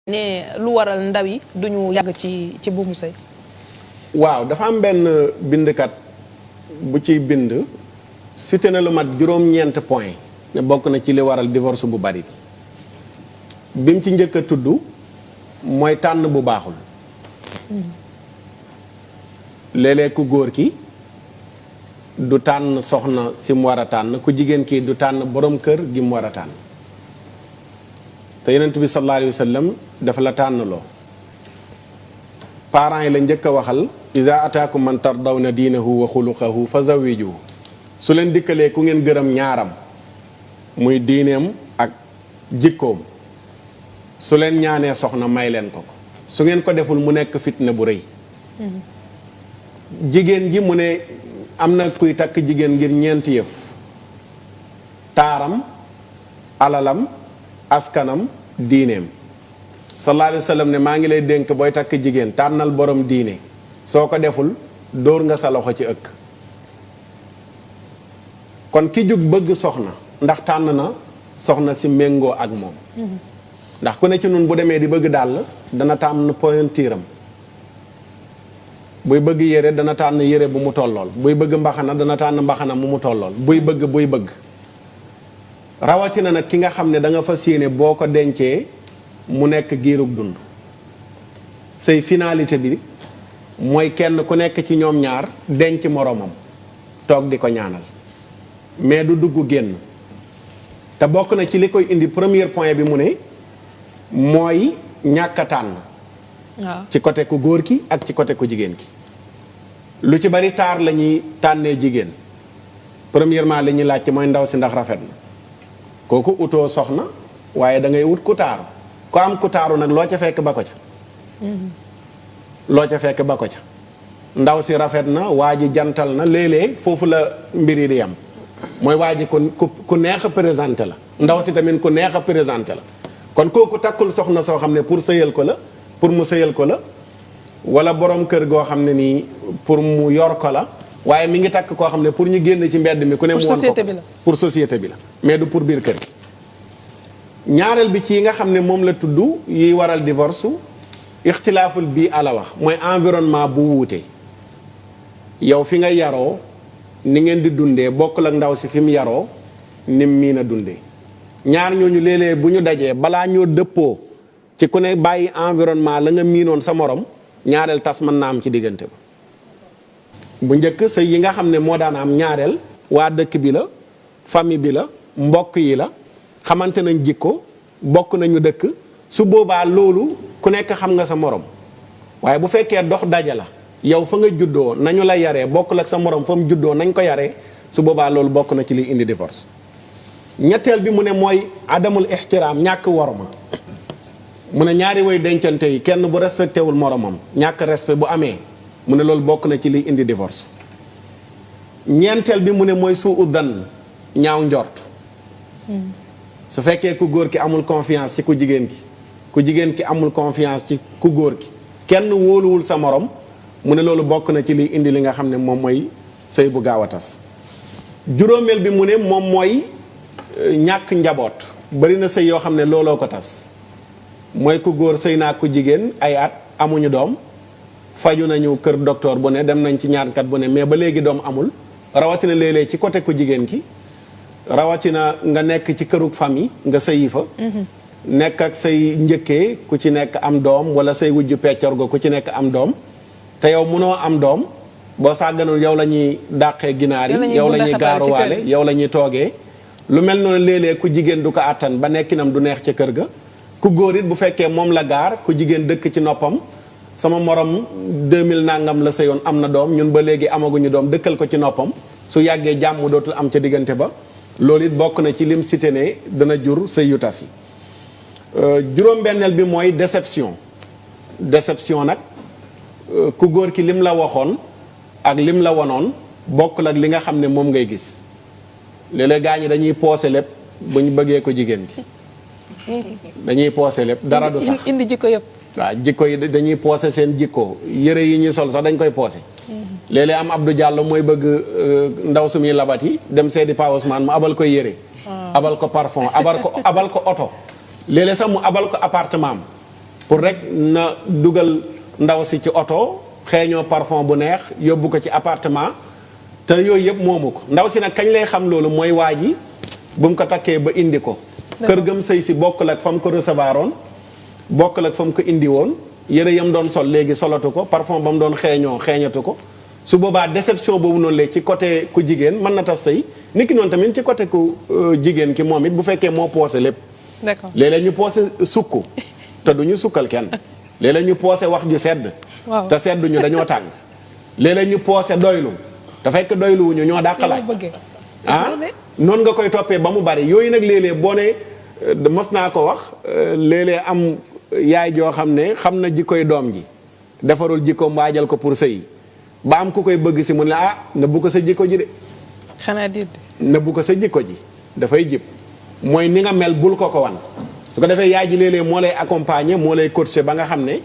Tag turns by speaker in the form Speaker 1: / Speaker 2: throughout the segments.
Speaker 1: ne lu waral ndaw yi duñu yàgg ci buumu sëy.
Speaker 2: waaw dafa am benn bindkat bu ciy bind cité na lu mat juróom-ñeent point ne bokk na ci li waral divorce bu bari bi mu ci njëkk a tudd mooy tànn bu baaxul. léeg-léeg ku góor ki du tànn soxna si mu war a tànn ku jigéen kii du tànn borom kër gi mu war a tànn te yonent bi sallallahu alayhi wa sallam dafa la tànnloo parents yi la njëkk a waxal iza ataakum man tardawna diinahu wa xuluqahu fa zawijuhu su leen dikkalee ku ngeen gërëm ñaaram muy diineem ak jikkoom su leen ñaanee soxna may leen ko su ngeen ko deful mu nekk fitna bu rëy. jigéen ji mu ne am na kuy takk jigéen ngir ñeenti yëf taaram alalam askanam diineem sallallahu alayhi wa sallam ne maa ngi lay dénk booy takk jigéen tànnal borom diine soo ko deful dóor nga sa loxo ci ëkk. kon ki jug bëgg soxna ndax tànn na soxna si méngoo ak moom. ndax ku ne ci nun bu demee di bëgg dàll dana tànn pointiram buy bëgg yére dana tànn yére bu mu tollool buy bëgg mbaxana dana tànn mbaxana mu tollool buy bëgg rawatina nag ki nga xam ne da nga fas yéene boo ko dencee mu nekk giirug dund say finalité bi mooy kenn ku nekk ci ñoom ñaar denc moroomam toog di ko ñaanal mais du dugg génn te bokk na ci li koy indi premier point bi mu ne mooy ñàkk a tànn. waaw ci côté ku góor ki ak ci côté ku jigéen ki lu ci bari taar la ñuy tànnee jigéen premièrement li ñuy laaj ci mooy ndaw si ndax rafet na kooku utoo soxna waaye da ngay wut ku taaru ko am ku taaru nag loo ca fekk ba ko ca. loo ca fekk ba ko ca ndaw si rafet na waa ji jantal na léeg-léeg foofu la mbir yi di yam mooy waa ji ku neex a présenté la ndaw si tamit ku neex a présenté la kon kooku takkul soxna soo xam ne pour sëyal ko la. pour mu sëyal ko la wala borom kër goo xam ne nii pour mu yor ko la waaye mi ngi takk koo xam ne pour ñu génn ci mbedd mi ku ne mu won ko pour société bi la mais du pour biir kër gi. ñaareel bi ci yi nga xam ne moom la tudd yiy waral divorce ixtilaaful bii ala wax mooy environnement bu wuute yow fi nga yaroo ni ngeen di dundee bokkul ak ndaw si fi mu yaroo nim miin a dundee ñaar ñooñu léeg-léeg bu ñu dajee balaa ñoo dëppoo ci ku ne bàyyi environnement la nga miinoon sa morom ñaareel tas mën naa am ci diggante ba bu njëkk sëy yi nga xam ne moo daan am ñaareel waa dëkk bi la famille bi la mbokk yi la xamante nañ jikko bokk nañu dëkk su boobaa loolu ku nekk xam nga sa morom waaye bu fekkee dox daja la yow fa nga juddoo nañu la yaree bokkul ak sa morom fa mu juddoo nañ ko yaree su boobaa loolu bokk na ci liy indi divorce. ñetteel bi mu ne mooy adamul ixtiraam ñàkk worma mu ne ñaari way dencante yi kenn bu respecté wul moromam ñàkk respect bu amee mu ne loolu bokk na ci liy indi divorce. ñeenteel bi mu ne mooy suu dan ñaaw njort su fekkee ku góor ki amul confiance ci ku jigéen ki ku jigéen ki amul confiance ci ku góor ki kenn wóoluwul sa morom mu ne loolu bokk na ci liy indi li nga xam ne moom mooy sëy bu gaaw a tas. juróomeel bi mu ne moom mooy ñàkk njaboot bari na sëy yoo xam ne looloo ko tas mooy ku góor sëy naa ku jigéen ay at amuñu doom faju nañu kër docteur bu ne dem nañ ci ñaankat bu ne mais ba léegi doom amul rawatina léeg-léeg ci côté ku jigéen ki rawatina nga nekk ci kërug famille nga sëyi fa nekk ak say njëkkee ku ci nekk am doom wala say wujju peccor go ku ci nekk am doom te yow munoo am doom boo sàgganoon yow la ñuy dàqee ginaar yi yow la ñuy gaaruwaale yow la ñuy toogee lu mel noonu léeg-léeg ku jigéen du ko àttan ba nekkinam du neex ca kër ga ku góor it bu fekkee moom la gaar ku jigéen dëkk ci noppam sama morom 2000 nangam la sëyoon am na doom ñun ba léegi amaguñu doom dëkkal ko ci noppam su yàggee jàmm dootul am ca diggante ba loolu it bokk na ci lim cité ne dana jur sëy yu tas yi. juróom-benneel bi mooy déception nag ku góor ki lim la waxoon ak lim la wonoon bokkul ak li nga xam ne moom ngay gis léeg-léeg gaa ñi dañuy poose lépp bu ñu bëggee ko jigéen gi dañuy poose lépp dara du sax
Speaker 1: indi jikko yëpp.
Speaker 2: waaw jikko yi dañuy poose seen jikko yëre yi ñuy sol sax dañ koy poose. léeg-léeg am Abdou Diallo mooy bëgg ndaw su muy labati dem seedi Pa Ousmane mu abal koy yëre. abal ko parfum abal ko oto léeg-léeg sax mu abal ko appartement am pour rek na dugal ndaw si ci oto xeeñoo parfum bu neex yóbbu ko ci appartement te yooyu yëpp moomu ko ndaw si nag kañ lay xam loolu mooy waa ji bu mu ko takkee ba indi ko kër gëm sëy si bokkul ak fa mu ko recevoir oon bokkul ak fa mu ko indi woon yëre yam doon sol léegi solatu ko parfum ba mu doon xeeñoo xeeñatu ko su boobaa déception boobu noonu léegi ci côté ku jigéen mën na tas sëy nit ki noonu tamit ci côté ku jigéen ki moom it bu fekkee moo poosé lépp
Speaker 1: d'accord
Speaker 2: léeg-léeg ñu poosé sukk te du ñu sukkal kenn léeg-léeg ñu poosé wax ju sedd te sedduñu dañoo tàng léeg-léeg ñu poosé doylu te fekk doyluwuñu ñoo dàqalaaj noonu nga koy toppee ba mu bari yooyu nag léeg-léeg boo ne mas naa ko wax léeg-léeg am yaay joo xam ne xam na jikkoy doom ji defarul jikkoom waajal ko pour sëy ba am ku koy bëgg si mu ne nëbbu ko sa jikko ji de
Speaker 1: xanaa déet
Speaker 2: nëbbu ko sa jikko ji dafay jib mooy ni nga mel bul ko wan su ko defee yaay ji léeg-léeg moo lay accompagner moo lay coacher ba nga xam ne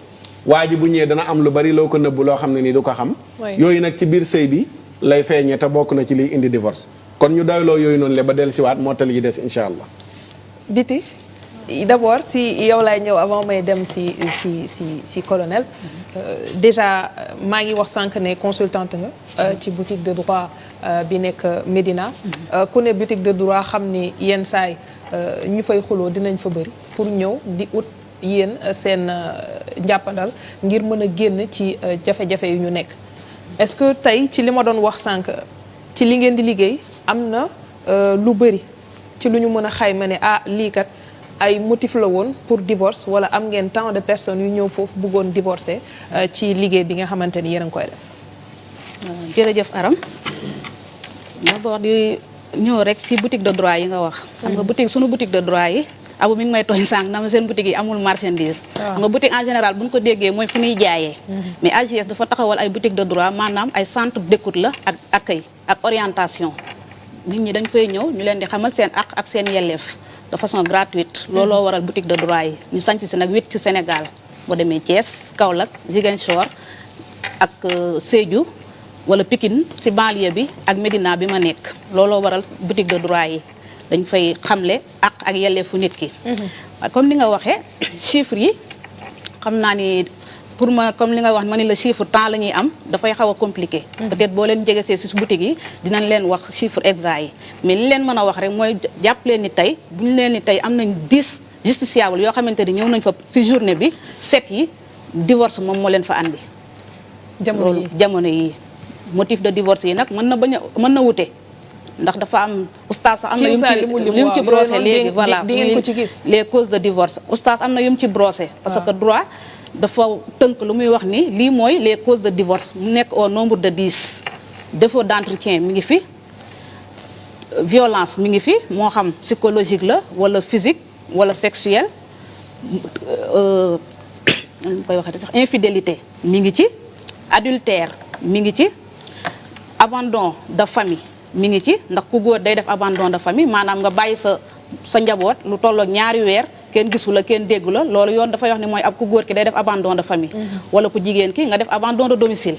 Speaker 2: waa ji bu ñëwee dana am lu bari loo ko nëbbu loo xam ne nii du ko xam yooyu nag ci biir sëy bi lay feeñee te bokk na ci liy indi divorce kon ñu doyloo yooyu noonu le ba del siwaat moo tali yi des incha allah
Speaker 1: Biti d'abord si yow laay ñëw avant may dem si colonel déjà maa ngi wax sànq ne consultante nga ci boutique de droit bi nekk Médina ku ne boutique de droit xam ni yenn saay ñu fay xuloo dinañ fa bëri pour ñëw di ut yéen seen njàppandal ngir mën a génn ci jafe-jafe yu ñu nekk est-ce que tey ci li ma doon wax sànq ci li ngeen di liggéey am na lu bëri ci lu ñu mën a xayma ne lii kat ay motif la woon pour divorce wala am ngeen tant de personnes yu ñëw foofu bëggoon divorcer ci liggéey bi nga xamante ni yéen a ngi koy def.
Speaker 3: jërëjëf Aram d'abord di ñëw rek si boutique de droit yi nga wax. xam nga sunu boutique de droit yi. abu mi ngi may tooñ sànq na ma seen boutique yi amul marchandise. xam nga boutique en général bu ñu ko déggee mooy fu ñuy jaayee. mais AJS dafa taxawal ay boutique de droit maanaam ay centre d'écoute la ak accueil ak orientation. nit ñi dañ fay ñëw ñu leen di xamal seen àq ak seen yelleef de façon gratuite looloo waral boutique de droit yi ñu sanc si nag 8 ci Sénégal boo demee Thiès Kaolack Ziguinchor ak Sédhiou wala Pikine ci banlieue bi ak Médina bi ma nekk looloo waral boutique de droit yi dañ fay xamle àq ak yelleefu nit ki comme ni nga waxee chiffres yi xam naa ni pour ma comme li nga wax ma ni la chiffre temps la ñuy am dafay xaw a compliqué peut-être boo leen jegesee si boutique yi dinañ leen wax chiffre exact yi mais li leen mën a wax rek mooy jàpp leen ni tey bu ñu leen ni tey am nañ 10 justiciable yoo xamante ni ñëw nañ fa si journée bi 7 yi divorce moom moo leen fa andi jamono yi motif de divorce yi nag mën na wute ndax dafa am oustaz sax am na yum ci brossé léegi voilà les causes de divorce oustaz am na yum ci brossé parce que droit dafa tënk lu muy wax ni lii mooy les causes de divorce mu nekk au nombre de 10 défaut d'entretien mi ngi fi violence mi ngi fi moo xam psychologique la wala physique wala sexuelle ñu koy waxati sax infidélité mi ngi ci adultère mi ngi ci abandon de famille mi ngi ci ndax ku góor day def abandon de famille maanaam nga bàyyi sa njaboot lu tollook ñaari weer kenn gisu la kenn déggu la loolu yoon dafay wax ni mooy ab ku góor ki day def abandon de famille wala ku jigéen ki nga def abandon de domicile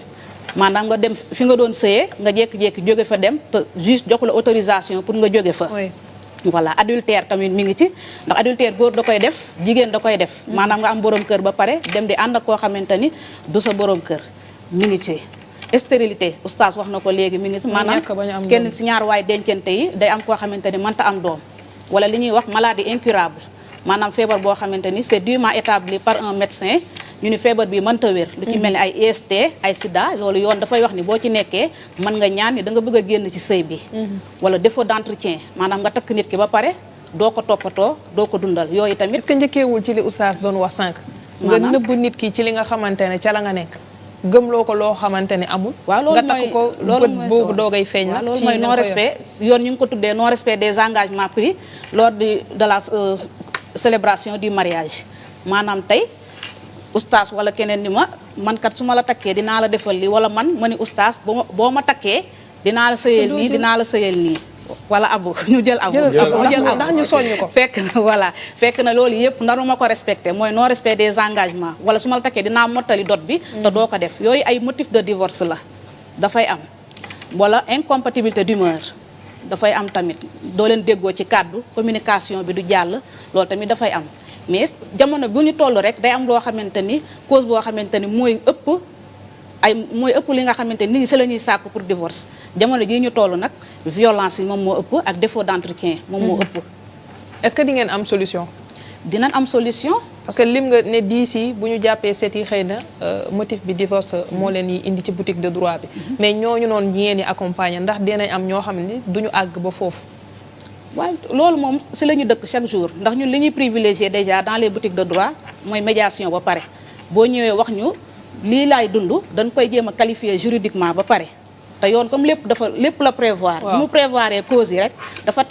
Speaker 3: maanaam nga dem fi nga doon sëyee nga jékki-jékki jóge fa dem te juste joxu la autorisation pour nga jóge fa voilà adultère tamit mi ngi ci ndax adultère góor da koy def jigéen da koy def maanaam nga am borom kër ba pare dem di ànd ak koo xamante ni du sa borom kër mi ngi ci stérilité oustaz wax na ko léegi mi ngi ci maanaam kenn ci ñaar waay dencante yi day am koo xamante ni mënta am doom wala li ñuy wax maladie incurable maanaam feebar boo xamante ni c'est dûment établi par un médecin ñu ni feebar bi mënta wér lu ci mel ni ay IST ay sida loolu yoon dafay wax ni boo ci nekkee mën nga ñaan ni da nga bëgg a génn ci sëy bi wala défaut d'entretien maanaam nga takk nit ki ba pare doo ko toppatoo doo ko dundal yooyu tamit
Speaker 1: est-ce que njëkkeewul ci li oustaz doon wax sànq nga nëbb nit ki ci li nga xamante ne ca la nga nekk gëmloo ko loo xamante ne amul
Speaker 3: waaw loolu
Speaker 1: nga takk ko bët boobu doogay feeñ la
Speaker 3: loolu mooy non respect yoon ñu ngi ko tuddee non respect des engagements pris lors de la célébration du mariage maanaam tey oustaz wala keneen ni ma man kat su ma la takkee dinaa la defal lii wala man ma ni oustaz boo ma takkee dinaa la sëyal nii dinaa la sëyal nii wala abu ñu jël abu
Speaker 1: ndax ñu soññ ko
Speaker 3: fekk na voilà fekk na loolu yëpp naruma ko respecté mooy non respect des engagements wala su ma la takkee dinaa mottali dot bi te doo ko def yooyu ay motif de divorce la dafay am wala incompatibilité d'humeur dafay am tamit doo leen déggoo ci kàddu communication bi du jàll loolu tamit dafay am mais jamono bu ñu toll rek day am loo xamante ni cause boo xamante ni mooy ëpp li nga xamante ni nit ñi si la ñuy sàkku pour divorce jamono jii ñu toll nag violence yi moom moo ëpp ak défaut d'entretien moom moo ëpp.
Speaker 1: est-ce que di ngeen am solution.
Speaker 3: dinañ am solution.
Speaker 1: parce que lim nga ne d'ici bu ñu jàppee seet yi xëy na motif bi divorce moo leen yi indi ci boutique de droit bi. mais ñooñu noonu ñi ngeen di accompagner ndax dinañ am ñoo xam ne du ñu àgg ba foofu.
Speaker 3: waaye loolu moom si la ñu dëkk chaque jour ndax ñun li ñuy privilégier déjà dans les boutiques de droit mooy médiation ba pare boo ñëwee wax ñu lii laay dund dañ koy jéem a qualifier juridiquement ba pare te yoon comme lépp la prévoir. bu mu prévoir cause yi rek dafa.